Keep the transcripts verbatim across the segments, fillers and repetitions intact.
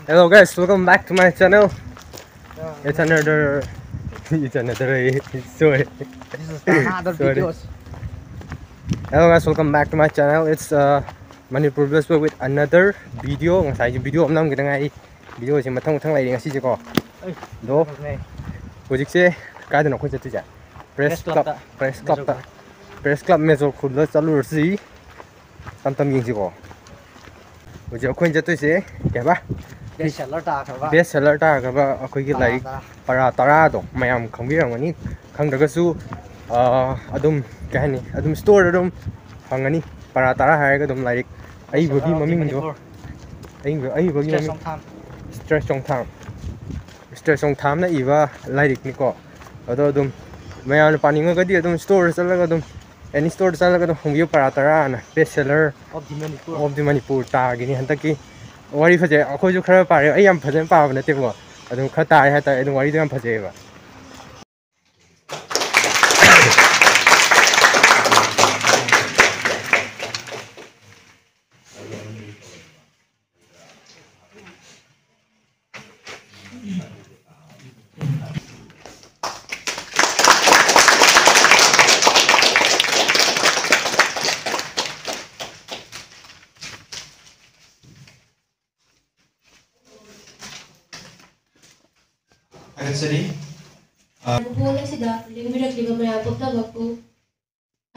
Hello guys, welcome back to my channel. It's another, it's another, sorry. This is another Sorry. Videos. Hello guys, welcome back to my channel. It's uh, Manipur Vlogs with another video. ꯉꯁꯥꯏꯁꯦ video ꯑꯃ ꯅꯝꯈꯤꯗ ꯉꯥꯏꯔꯤ. Videoꯁꯦ ꯃꯊꯪ ꯃꯊꯪ ꯂꯩꯔꯤ ꯉꯁꯤꯁꯦꯀꯣ. ꯑꯩ, ꯑꯗꯣ ꯐꯖꯅꯦ꯫ ꯍꯧꯖꯤꯛꯁꯦ ꯀꯥꯏꯗꯅꯣ ꯑꯩꯈꯣꯏ ꯆꯠꯇꯣꯏꯁꯦ? Press Press Club, Clubꯇ꯫ Press Clubꯇ, Press Club Major Hallꯗ ꯆꯠꯂꯨꯔꯁꯤ. ꯇꯝ ꯇꯝ ꯌꯦꯡꯁꯤꯀꯣ꯫ ꯍꯧꯖꯤꯛ ꯑꯩꯈꯣꯏꯅ ꯆꯠꯇꯣꯏꯁꯦ ꯀꯩ ꯍꯥꯏꯕ? Best seller ꯇꯥꯈ꯭ꯔꯕ꯫ Best seller ꯇꯥꯈ꯭ꯔꯕ ꯑꯩꯈꯣꯏꯒꯤ ꯄꯔꯥ ꯂꯥꯏꯔꯤꯛ ꯇꯔꯥ꯫ ꯄꯔꯥ ꯇꯔꯥꯗꯣ ꯃꯌꯥꯝ ꯈꯪꯕꯤꯔꯝꯒꯅꯤ꯫ ꯈꯪꯗ꯭ꯔꯒꯁꯨ ꯑꯥ, ꯑꯗꯨꯝ ꯀꯩ ꯍꯥꯏꯅꯤ, ꯑꯗꯨꯝ storeꯗ ꯑꯗꯨꯝ ꯐꯪꯒꯅꯤ꯫ ꯄꯔꯥ ꯇꯔꯥ ꯍꯥꯏꯔꯒ ꯑꯗꯨꯝ ꯂꯥꯏꯔꯤꯛ Best ꯑꯏꯕꯒꯤ seller of the ꯃꯃꯤꯡꯗꯣ, Manipur. ꯑꯏꯕ ꯑꯏꯕꯒꯤ Stress ꯃꯃꯤꯡ ꯆꯣꯡꯊꯥꯝ꯫ ꯁ꯭ꯇ꯭ꯔꯦꯁ ꯆꯣꯡꯊꯥꯝ, ꯁ꯭ꯇ꯭ꯔꯦꯁ ꯆꯣꯡꯊꯥꯝꯅ ꯏꯕ ꯂꯥꯏꯔꯤꯛꯅꯤꯀꯣ꯫ ꯑꯗꯣ ꯑꯗꯨꯝ ꯃꯌꯥꯝꯅ ꯄꯥꯅꯤꯡꯉꯒꯗꯤ ꯑꯗꯨꯝ storeꯗ ꯆꯠꯂꯒ ꯑꯗꯨꯝ, any storeꯗ ꯆꯠꯂꯒ ꯑꯗꯨꯝ ꯍꯣꯡꯕꯤꯌꯨ꯫ ꯄꯔꯥ ꯇꯔꯥ ꯑꯅ Best Seller Of the Manipur. of the Manipur ꯇꯥꯒꯤꯅꯤ ꯍꯟꯗꯛꯀꯤ꯫ ꯋꯥꯔꯤ ꯐꯖꯩ, ꯑꯩꯈꯣꯏꯁꯨ ꯈꯔ ꯄꯥꯔꯦ꯫ ꯑꯩ ꯌꯥꯝ ꯐꯖꯅ ꯄꯥꯕ ꯅꯠꯇꯦꯕꯀꯣ, ꯑꯗꯨꯝ ꯈꯔ ꯇꯥꯔꯦ ꯍꯥꯏꯇꯥꯔꯦ꯫ ꯑꯗꯨꯝ ꯋꯥꯔꯤꯗꯣ ꯌꯥꯝ ꯐꯖꯩꯑꯕ꯫ ꯊꯥꯒꯠꯆꯔꯤ꯫ ꯍꯣꯜ ꯑꯁꯤꯗ ꯂꯦꯡꯕꯤꯔꯛꯂꯤꯕ ꯃꯌꯥꯝ ꯄꯨꯝꯅꯃꯛꯄꯨ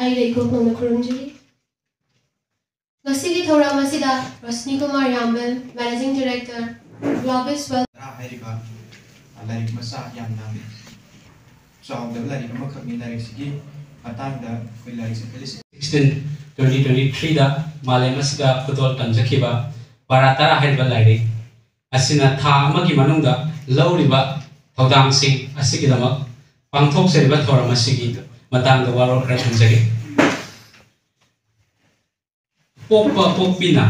ꯑꯩꯒ ꯏꯀꯣꯛ ꯅꯧꯅ ꯈꯨꯔꯨꯝꯖꯔꯤ꯫ ꯉꯁꯤꯒꯤ ꯊꯧꯔꯝ ꯑꯁꯤꯗ Roshni Kumar ꯌꯥꯝꯕꯦꯝ, Managing Director, Globis Wealth, ꯇꯔꯥ ꯍꯥꯏꯔꯤꯕ ꯂꯥꯏꯔꯤꯛ ꯃꯆꯥ ꯌꯥꯝꯅ ꯆꯥꯎꯗꯕ ꯂꯥꯏꯔꯤꯛ ꯑꯃꯈꯛꯅꯤ꯫ ꯂꯥꯏꯔꯤꯛꯁꯤꯒꯤ ꯃꯇꯥꯡꯗ ꯑꯩꯈꯣꯏ ꯂꯥꯏꯔꯤꯛꯁꯦ ꯈꯜꯂꯤꯁꯦ꯫ Sixteen twenty twenty three ꯗ ꯃꯥꯂꯦꯝ ꯑꯁꯤꯗ ꯈꯨꯗꯣꯜ ꯇꯝꯖꯈꯤꯕ ꯄꯔꯥ ꯇꯔꯥ ꯍꯥꯏꯔꯤꯕ ꯂꯥꯏꯔꯤꯛ ꯑꯁꯤꯅ ꯊꯥ ꯑꯃꯒꯤ ꯃꯅꯨꯡꯗ ꯂꯧꯔꯤꯕ ꯊꯧꯗꯥꯡꯁꯤꯡ ꯑꯁꯤꯒꯤꯗꯃꯛ ꯄꯥꯡꯊꯣꯛꯆꯔꯤꯕ ꯊꯧꯔꯝ ꯑꯁꯤꯒꯤ ꯃꯇꯥꯡꯗ ꯋꯥꯔꯣꯜ ꯈꯔ ꯊꯝꯖꯒꯦ꯫ ꯄꯣꯛꯄ ꯄꯣꯛꯄꯤꯅ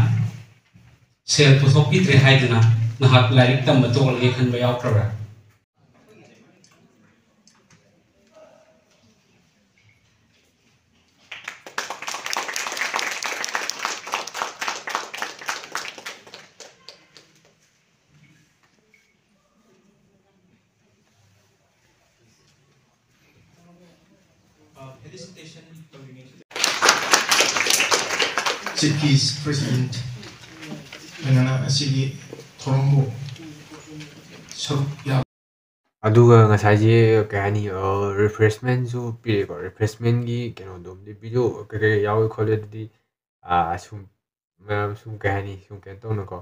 ꯁꯦꯜ ꯄꯨꯊꯣꯛꯄꯤꯗ꯭ꯔꯦ ꯍꯥꯏꯗꯨꯅ ꯅꯍꯥꯛ ꯂꯥꯏꯔꯤꯛ ꯇꯝꯕ ꯇꯣꯛꯂꯒꯦ ꯈꯟꯕ ꯌꯥꯎꯈ꯭ꯔꯕ꯭ꯔꯥ? ꯀꯤ ꯄ꯭ꯔꯦꯁꯤꯗꯦꯟꯠ ꯑꯣꯏꯅꯅ ꯑꯁꯤꯒꯤ ꯊꯧꯔꯝꯕꯨ ꯁꯔꯨꯛ ꯌꯥꯕ꯫ ꯑꯗꯨꯒ ꯉꯁꯥꯏꯁꯦ ꯀꯩ ꯍꯥꯏꯅꯤ, ꯔꯤꯐ꯭ꯔꯦꯁꯃꯦꯟꯁꯨ ꯄꯤꯔꯦꯀꯣ꯫ ꯔꯤꯐ꯭ꯔꯦꯁꯃꯦꯟꯒꯤ ꯀꯩꯅꯣꯗꯣꯝꯗꯤ ꯚꯤꯗꯤꯑꯣ ꯀꯩꯀꯩ ꯌꯥꯎꯋꯤ ꯈꯣꯠꯂꯤ ꯑꯗꯨꯗꯤ, ꯑꯥ, ꯁꯨꯝ ꯃꯌꯥꯝ ꯁꯨꯝ ꯀꯩ ꯍꯥꯏꯅꯤ, ꯁꯨꯝ ꯀꯩꯅꯣ ꯇꯧꯅꯀꯣ,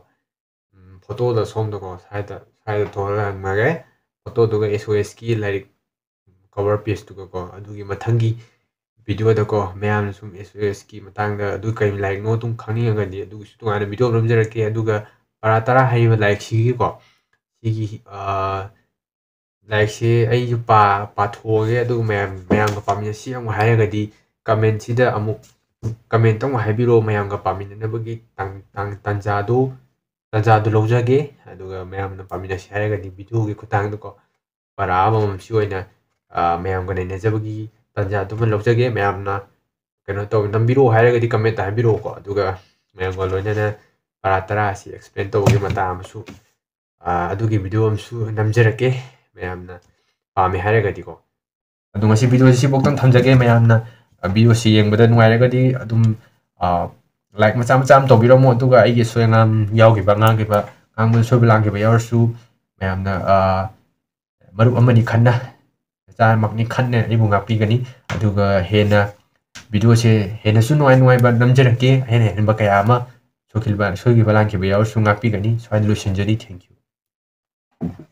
ꯎꯝ, ꯐꯣꯇꯣꯗ ꯁꯣꯝꯗꯀꯣ, ꯁ꯭ꯋꯥꯏꯗ ꯁ꯭ꯋꯥꯏꯗ ꯊꯣꯛꯍꯜꯂꯝꯃꯒꯦ꯫ ꯐꯣꯇꯣꯗꯨꯒ ꯑꯦꯁ ꯑꯣ ꯑꯦꯁꯀꯤ ꯂꯥꯏꯔꯤꯛ ꯀꯣꯕꯔ ꯄꯦꯖꯇꯨꯒꯀꯣ, ꯑꯗꯨꯒꯤ ꯃꯊꯪꯒꯤ ꯚꯤꯗꯤꯑꯣꯗꯀꯣ ꯃꯌꯥꯝꯅ ꯁꯨꯝ ꯑꯦꯁ ꯑꯣ ꯑꯦꯁꯀꯤ ꯃꯇꯥꯡꯗ ꯑꯗꯨ ꯀꯩ ꯂꯥꯏꯔꯤꯛꯅꯣ ꯑꯗꯨꯝ ꯈꯪꯅꯤꯡꯉꯒꯗꯤ ꯑꯗꯨꯒꯤꯁꯨ ꯇꯣꯉꯥꯟꯅ ꯚꯤꯗꯤꯑꯣ ꯑꯃ ꯅꯝꯖꯔꯛꯀꯦ꯫ ꯑꯗꯨꯒ ꯄꯔꯥ ꯇꯔꯥ ꯍꯥꯏꯔꯤꯕ ꯂꯥꯏꯔꯤꯛꯁꯤꯒꯤꯀꯣ, ꯁꯤꯒꯤ, ꯑꯥ, ꯂꯥꯏꯔꯤꯛꯁꯦ ꯑꯩꯁꯨ ꯄꯥ-, ꯄꯥꯊꯣꯛꯑꯒꯦ, ꯑꯗꯨꯒ ꯃꯌꯥꯝ, ꯃꯌꯥꯝꯒ ꯄꯥꯃꯤꯟꯅꯁꯤ ꯑꯃꯨꯛ ꯍꯥꯏꯔꯒꯗꯤ ꯀꯃꯦꯟꯁꯤꯗ ꯑꯃꯨꯛ, ꯀꯃꯦꯟꯇ ꯑꯃꯨꯛ ꯍꯥꯏꯕꯤꯔꯛꯑꯣ꯫ ꯃꯌꯥꯝꯒ ꯄꯥꯃꯤꯟꯅꯅꯕꯒꯤ ꯇꯥꯟ-, ꯇꯥꯟ-, ꯇꯥꯟꯖꯥꯗꯨ, ꯇꯥꯟꯖꯥꯗꯨ ꯂꯧꯖꯒꯦ꯫ ꯑꯗꯨꯒ ꯃꯌꯥꯝꯅ ꯄꯥꯃꯤꯟꯅꯁꯤ ꯍꯥꯏꯔꯒꯗꯤ ꯚꯤꯗꯤꯑꯣꯒꯤ ꯈꯨꯠꯊꯥꯡꯗꯀꯣ ꯄꯔꯥ ꯑꯃꯃꯝꯁꯤ ꯑꯣꯏꯅ, ꯑ, ꯃꯌꯥꯝꯒ ꯅꯩꯅꯖꯕꯒꯤ ꯇꯥꯟꯖꯥꯗꯨꯃ ꯂꯧꯖꯒꯦ꯫ ꯃꯌꯥꯝꯅ ꯀꯩꯅꯣ ꯇꯧ-, ꯅꯝꯕꯤꯔꯛꯑꯣ ꯍꯥꯏꯔꯒꯗꯤ ꯀꯃꯦꯟꯇ ꯍꯥꯏꯕꯤꯔꯛꯑꯣꯀꯣ꯫ ꯑꯗꯨꯒ ꯃꯌꯥꯝꯒ ꯂꯣꯏꯅꯅ ꯄꯔꯥ ꯇꯔꯥ ꯑꯁꯤ ꯑꯦꯛꯁꯄ꯭ꯂꯦꯟ ꯇꯧꯕꯒꯤ ꯃꯇꯥꯡ ꯑꯃꯁꯨ, ꯑ, ꯑꯗꯨꯒꯤ ꯚꯤꯗꯤꯑꯣ ꯑꯃꯁꯨ ꯅꯝꯖꯔꯛꯀꯦ, ꯃꯌꯥꯝꯅ ꯄꯥꯝꯃꯦ ꯍꯥꯏꯔꯒꯗꯤꯀꯣ꯫ ꯑꯗꯣ ꯉꯁꯤ ꯚꯤꯗꯤꯑꯣꯁꯤ ꯁꯤꯐꯥꯎꯗꯪ ꯊꯝꯖꯒꯦ꯫ ꯃꯌꯥꯝꯅ, ꯑ, ꯚꯤꯗꯤꯑꯣꯁꯤ ꯌꯦꯡꯕꯗ ꯅꯨꯡꯉꯥꯏꯔꯒꯗꯤ ꯑꯗꯨꯝ, ꯑ, ꯂꯥꯏꯛ ꯃꯆꯥ ꯃꯆꯥ ꯑꯃ ꯇꯧꯕꯤꯔꯝꯃꯣ꯫ ꯑꯗꯨꯒ ꯑꯩꯒꯤ ꯑꯁꯣꯏ ꯑꯉꯥꯝ ꯌꯥꯎꯈꯤꯕ, ꯉꯥꯡꯈꯤꯕ, ꯉꯥꯡꯕꯗ ꯁꯣꯏꯕ ꯂꯥꯟꯈꯤꯕ ꯌꯥꯎꯔꯁꯨ ꯃꯌꯥꯝꯅ, ꯑ, ꯃꯔꯨꯞ ꯑꯃꯅꯤ ꯈꯟꯅ, ꯃꯆꯥꯃꯛꯅꯤ ꯈꯟꯅ ꯑꯩꯕꯨ ꯉꯥꯛꯄꯤꯒꯅꯤ꯫ ꯑꯗꯨꯒ ꯍꯦꯟꯅ ꯚꯤꯗꯤꯑꯣꯁꯦ ꯍꯦꯟꯅꯁꯨ ꯅꯨꯡꯉꯥꯏ ꯅꯨꯡꯉꯥꯏꯕ ꯅꯝꯖꯔꯛꯀꯦ꯫ ꯑꯍꯦꯟ ꯑꯍꯦꯟꯕ ꯀꯌꯥ ꯑꯃ ꯁꯣꯏꯈꯤꯕ, ꯁꯣꯏꯈꯤꯕ ꯂꯥꯟꯈꯤꯕ ꯌꯥꯎꯔꯁꯨ ꯉꯥꯛꯄꯤꯒꯅꯤ꯫ ꯁ꯭ꯋꯥꯏꯗ ꯂꯣꯏꯁꯤꯟꯖꯔꯤ꯫ Thank you꯫